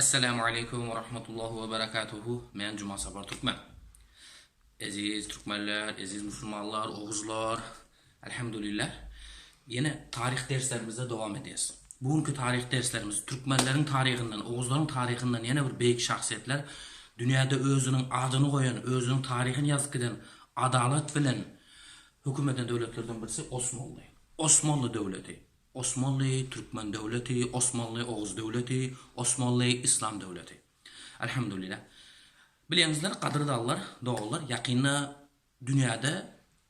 Esselamu aleýkum we rahmetullahi we berekatuhu Men Juma Sapar Türkmen. Eziz türkmenler, eziz musulmanlar, oguzlar, Elhamdülillah. Ýene taryh derslerimizde dowam edýäs. Bu günki taryh derslerimiz türkmenleriň taryhyndan, oguzlaryň taryhyndan ýene bir beýik şahsyýetler, dünýäde özüniň adyny goýan, özüniň taryhyny ýazyp giden, adalat bilen höküm eden döwletlerden birisi Osmanly. Osmanly döwleti. Osmanly türkmen döwleti, Osmanly oguz döwleti, Osmanly yslam döwleti. Elhamdülillah. Bilýäňizler, gadyrdanlar, doganlar, ýakynda dünýäde,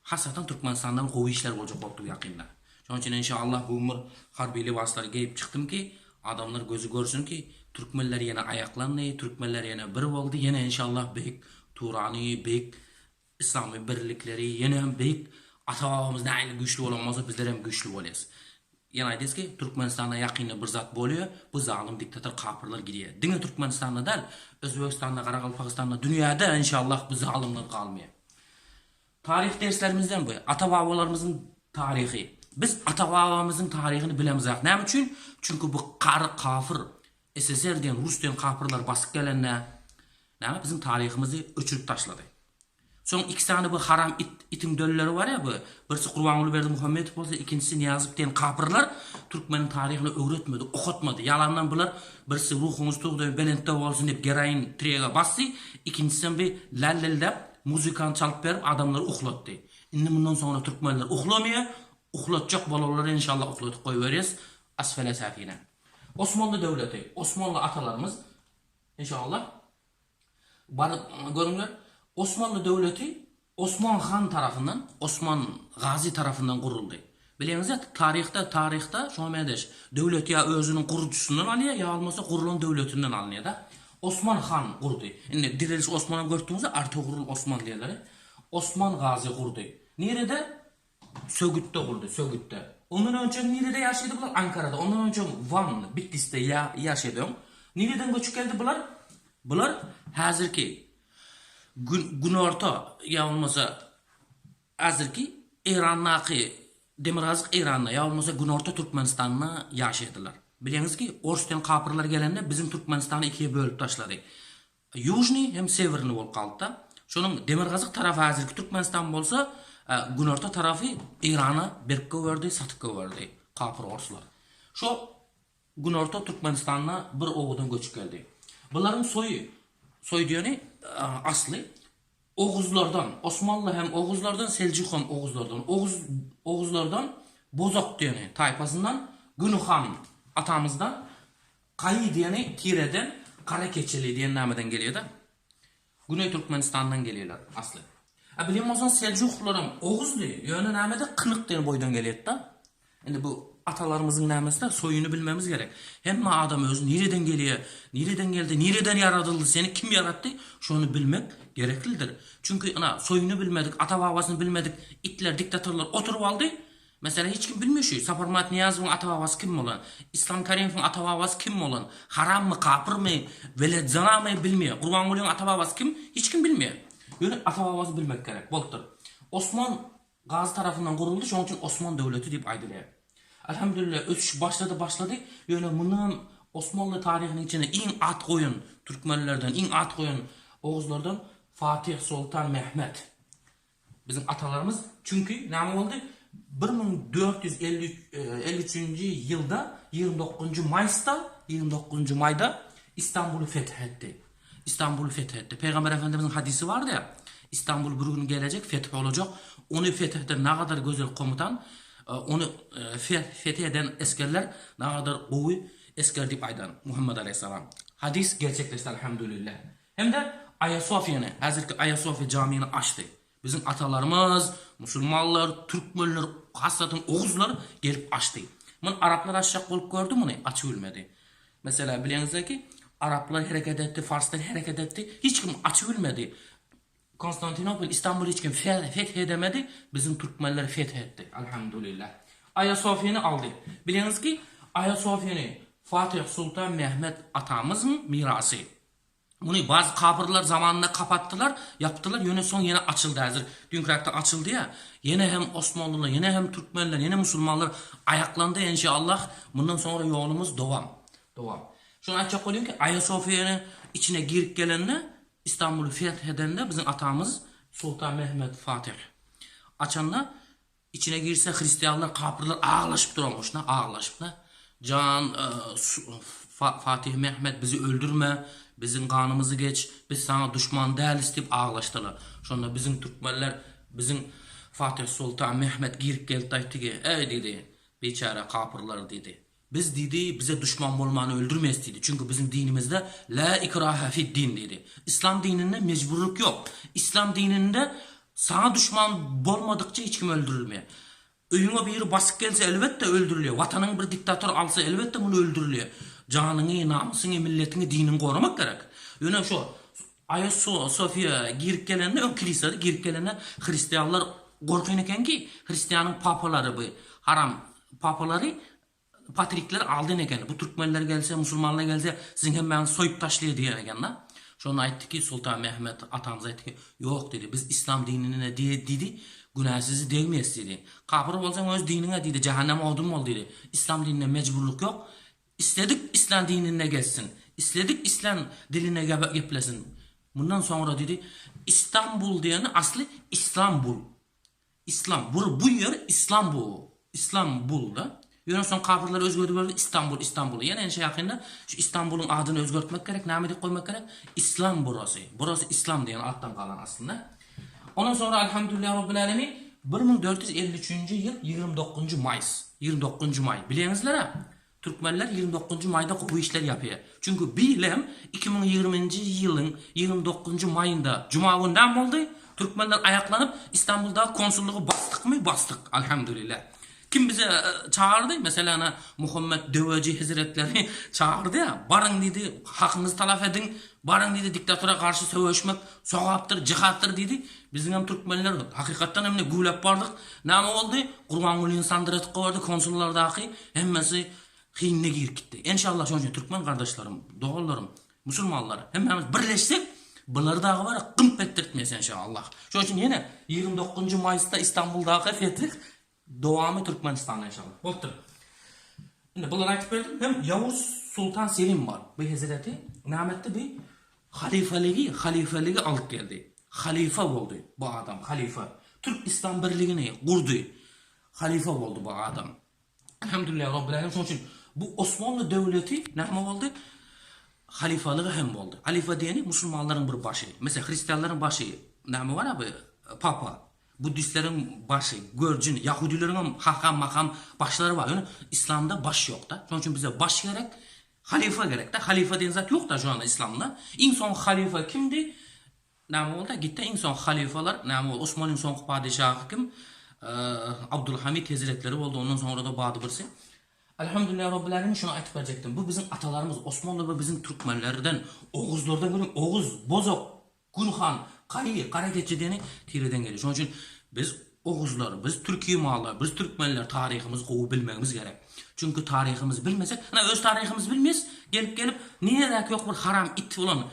hasatan Türkmenistanda bir gowy işler boljak bolup dur ýakynda. Şonuň üçin enşallah bu gün bir harby lybaslary geýip çykdym ki, adamlar gözi görsün ki, türkmenler ýene aýaklandy, türkmenler ýene bir boldy, ýene enşallah beýik Turany, beýik Yslamy birlikleri ýene hem beýik ata-babamyz nähili güýçli bolan bolsa bizler hem güýçli bolýas. Ýene aýdýas ki Türkmenistanda ýakynda bir zat bolýa bu zalym diktator kapyrlar gidýä. Diňe Türkmenistanda däl Özbegistanda Garagalpagystanda dünýäde inşallah bu zalymlar galmaýa. Taryh derslerimizden bu ata-babalarymyzyň taryhy. Biz ata-babamyzyň taryhyny bilemizak. Näme üçin? Çünki bu kary kafir SSR diýen rus diýen kapyrlar basyp gelende näme biziň taryhymyzy öçürip taşlady. Soň iki sany bu haram it itiň dölleri bar ya bu birisi Gurbanguly Berdimuhamedow bolsa ikinjisi Nyýazow diýen kapyrlar türkmeniň taryhyny öwretmedi, okatmady. Ýalandan bular birisi ruhuňyz tugda belentde bolsun diýip geroin trega basdy, ikinjisem bir lällildäp muzykany çalyp berip adamlary uhlatdy. Indi mundan soňra türkmenler uhlamaýar, uhlatjak bolanlary enşallah uhladyp goýberýäs asfele säfine. Osmanly döwleti, Osmanly atalarymyz inşallah baryp görüňler. Osmanly döwleti Osman han tarapyndan, Osman Gazy tarapyndan guruldy. Bileňizä taryhda, taryhda şoňa meňzeş döwlet ýa özüniň gurujysyndan alýar, ýa bolmasa gurulan döwletinden alynýar-da. Osman han gurdy. Indi Diriliş Osmanam gördüňiz-ä, Artogrul Osman diýerler. Osman Gazy gurdy. Nirede? Sögütde gurdy, Sögütde. Ondan önçe nirede ýaşaýdy bular? Ankarada. Ondan önçe Wan, Bitlisde ýa ýaşaýdy öň. Nireden göçüp geldi bular? Bular häzirki gün günorta ýa bolmasa häzirki Eýrandaky demirgazyk Eýranda ýa bolmasa günorta Türkmenistanda ýaşaýdylar. Bilýäňizki, ors diýen kapyrlar gelende biziň Türkmenistany ikiye bölüp taşlady. Ýužnyý hem Sewernyý bolup galdy-da. Şonuň demirgazyk tarapy häzirki Türkmenistan bolsa, günorta tarapy Eýrana berip goýberdi, satyp goýberdi kapyr orslar. Şo günorta Türkmenistanda bir obadan göçüp geldi. Bularyň soýy, soý diýeni asly oguzlardan, Osmanly hem oguzlardan, Seljuk hem oguzlardan. Oguz oguzlardan Bozok diýeni taýpasyndan, Güni han atamyzdan Gaýy diýeni tireden Gara keçeli diýen nameden gelýär-de. Güneý Türkmenistandan gelýärler asly. A bilýän bolsaň Seljuklaram oguzdy, ýöne namede Kynyk diýen boýdan gelýär-de. Indi bu atalarymyzyň namesi-de soýuny bilmemiz gerek. Hemme adam özi nireden gelýär, nireden geldi, nireden ýaradyldy, seni kim ýaratdy, şony bilmek gereklidir. Çünki ynha soýuny bilmedik, ata-babasyny bilmedik itler, diktatorlar oturyp aldy, Meselem hiç kim bilmeýär şu Saparmyrat Nyýazowyň ata-babasy kim bolan, Islam Karimowyň ata-babasy kim bolan, harammy, kapyrmy, weledzinamy bilmeýär. Gurbangulyň ata-babasy kim, hiç kim bilmeýär. Ýöne ata-babasy bilmek gerek bolupdyr. Osman Gazy tarapyndan guruldy, şonuň üçin Osman döwleti diýip aýdylýar. Alhamdulillah ösüş başlady başlady, ýöne mundan Osmanly taryhynyň içinde iň at goýan türkmenlerden, iň at goýan oguzlardan Fatih Soltan Mehmet. Biziň atalarymyz çünki näme boldy? 1453 ýylda 29-njy maýsda, 29-njy maýda Istanbuly feth etdi. Istanbuly feth etdi. Pygamber Efendimizin hadysy bardy ýa, Istanbul bir gün gelejek, feth bolajak. Ony feth eden nagadar gözel komutan, ony feth eden esgerler nagadar gowy esger diýip aýdan Muhammed aleýhissalam. Hadys gerçekleşdi alhamdulillah. Hem-de Aýasofýany, häzirki Aýasofýa jamyny açdy. Biziň atalarymyz, musulmanlar, türkmenler, hasratyn oguzlar gelip açdy. Muny araplar açjak bolup gördi muny, açyp bilmedi. Meselem, bileňizdeki, araplar hereket etdi, farslar hereket etdi, hiç kim açyp bilmedi. Konstantinopol, Istanbul hiç kim feth edemedi, biziň türkmenler feth etdi. Alhamdulillah. Aýasofýany aldy. Bileňizki, Aýasofýany Fatih Sultan Mehmet atamyzyň mirasy. Muny bazy kapyrlar zamanynda kapatdylar, ýapdylar, ýöne soň ýene açyldy häzir. Düýnkiräkde açyldy ýa. Ýene hem osmanlylar, ýene hem türkmenler, ýene musulmanlar aýaklandy enşallah. Mundan soňra ýolumyz dowam. Dowam. Şony aýtjak bolýan ki, Aýasofýany içine girip gelende, Istanbuly feth edende biziň atamyz Soltan Mehmet Fatih açanda içine girse hristianlar, kapyrlar aglaşyp duranmyş-da, aglaşyp-da. Jan Fatih Mehmet bizi öldürme, biziň ganymyzy geç, biz saňa duşman dälis diýip aglaşdylar. Şonda biziň türkmenler, biziň Fatih Soltan Mehmet girip geldi-de aýtdy ki, Eý diýdi, biçäre kapyrlar diýdi. Biz diýdi, bize duşman bolmany öldürmeýäs diýdi. Çünki biziň dinimizde La ikraha fid-din diýdi. Yslam dininde mejburlyk ýok. Yslam dininde saňa duşman bolmadykça hiç kim öldürilmeýär. Öýüňe biri basyp gelse elbetde öldürilýär. Watanyňy bir diktator alsa elbetde muny öldürilýär. Janyňy, namysyňy, milletiňi, diniňi goramak gerek. Ýöne şo Aýa Sofiýa girip gelende öň kilisada girip gelende hristianlar gorkyn ekenki, hristianyň papalary bu haram Papalary patrikler aldan eken. Bu türkmenler gelse, musulmanlar gelse, siziň hemmäňizi soýup taşlaýar diýen eken-da. Şonda aýtdy ki, Soltan Mehmet atamyz aýtdy ki, Ýok diýdi, biz islam dinine diýdi, günäsizi degmeýäs diýdi. Kapyr bolsaň öz diniňe diýdi, jähennem odun bol diýdi. Islam dininde mejburlyk ýok. Isledik islan dininde gezsin, isledik islan diline geplesin. Mundan soňra diýdi, Istanbul diýeni asly Islambul. Islam bur bu ýer islam bu islam bul da. Ýöne soň kapyrlar özgerdip berdi Istanbul Istanbul. Ýene ençe ýakynda şu Istanbulyň adyny özgertmek gerek näme diýip goýmak gerek Islam burasy. Burasy islam diýen atdan galan aslynda. Ondan soňra Alhamdulillah Robbil Alemin 1453-nji ýyl 29-njy maýs 29-njy maý bilýäňizler-ä Türkmenler 29-njy maýda gowy işler ýapýar. Çünki bilem 2020-nji ýylyň 29-njy maýynda juma güni näme boldy? Türkmenler aýaklanyp Istanbuldaky konsullygy basdykmy? Basdyk. Alhamdulillah. Kim bize çagyrdy? Meselem ana Muhammet Döweji hezretleri çagyrdy ýa, baryň diýdi, hakyňyzy talap ediň, baryň diýdi, diktatora garşy söweşmek sogapdyr, jihatdyr diýdi. Biziňem türkmenler hakykatdan hem ne güwläp bardyk. Näme boldy? Gurbangulyny sandyratyp goýberdi konsullardaky hemmesi hinine girip gitdi. Enşallah şonuň üçin türkmen gardaşlarym, doganlarym, musulmanlar hemmämiz birleşsek bulary dagy bar gymp etdirtmeýäs enşallah. Şonuň üçin ýene 29-njy maýsda Istanbuldaky fetih dowamy Türkmenistanda enşallah. Bolupdyr. Indi bulary aýtyp berdim. Hem Ýawuz Sultan Selim bar. Bu hezreti näme etdi? Bu Halyfalygy, halyfalygy alyp geldi. Halyfa boldy bu adam, halyfa. Türk Yslam birligini gurdy. Halyfa boldy bu adam. Elhamdülillah Rabbil Alemin. Şonuň üçin bu Osmanly döwleti näme boldy? Halyfalygy hem boldy. Halyfa diýeni musulmanlaryň bir başy. Meselem, hristianlaryň başy näme bar abi? Papa. Buddistleriň başy, görjün, ýahudileriň hem hakam makam başlary bar. Ýöne islamda baş ýok-da. Şonuň üçin bize baş gerek. Halyfa gerekdä. Halyfa diýen zat ýokda şu anda islamda. Iň soňky halyfa kimdi? Näme boldy? Gitdi iň soňky halyfalar näme boldy? Osmanyň soňky padyşahy kim? Abdulhamid hezretleri boldy. Ondan soňra-da bady birsi. Elhamdülillah Rabbil Alemin şuny aýtyp berjekdim. Bu biziň atalarymyz Osmanly we biziň türkmenlerden, oguzlardan görüň oguz, bozok, Gün han, Gaýy, Gara geçi diýeni tireden gelýär. Şonuň üçin biz oguzlar, biz türki mallar, biz türkmenler taryhymyzy gowy bilmegimiz gerek. Çünki taryhymyzy bilmesek, ana öz taryhymyzy bilmeýäs, gelip-gelip niredäki ýok bir haram it bolan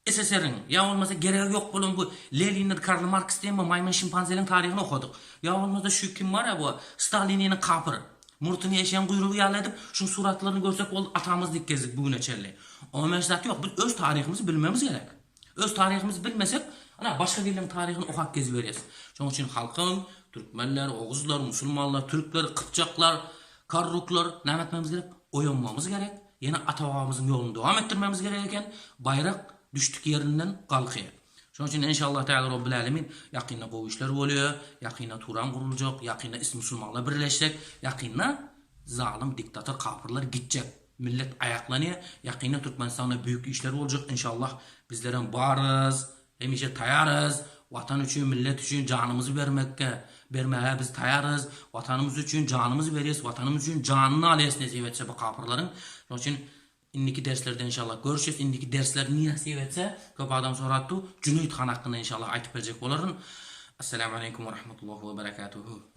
SSR-iň, ýa bolmasa geregi ýok bolan bu Lenindir, Karl Marks diýen bu maýmyn şimpanzeliň taryhyny okadyk. Ýa bolmasa şu kim bar-a bu Stalin kapyr. Murtuny eşegiň guýrugy ýaly edip, şuň suratlaryny görsek boldy, atamyz dik gezdik bu güne çenli. Oňa meňzeş zat ýok. Biz öz taryhymyzy bilmemiz gerek. Öz taryhymyzy bilmesek, ana, başga biriniň taryhyny okap geziberýäs. Şonuň üçin halkym, türkmenler, oguzlar, musulmanlar, türkler, gypjaklar, karruklar näme etmemiz gerek? Oýanmamyz gerek. Ýene ata-babamyzyň ýoluny dowam etdirmemiz gerek eken. Baýrak düşdük ýerinden galkyýar. Şonuň üçin enşallah Teala Robbil Alemin ýakynda gowy işler bolýar, ýakynda Turan guruljak, ýakynda is musulmanlar birleşjek, ýakynda zalym diktator kapyrlar gitjek, millet aýaklanýar, ýakynda Türkmenistanda büyük işler boljak enşallah bizlerem barys, hemişe taýarys, watan üçin millet üçin janymyzy bermekge bermäge biz taýarys, watanymyz üçin janymyzy berýäs, watanymyz üçin janyny alýas nesip etse bu kapyrlaryň, şonuň üçin Indiki derslerde inşallah görüşes indiki dersler nesip etse köp adam soratdy Jüneýit han hakynda inşallah aýtyp berjek bolaryn. Assalamu aleýkum we rahmetullah we berekatuhu.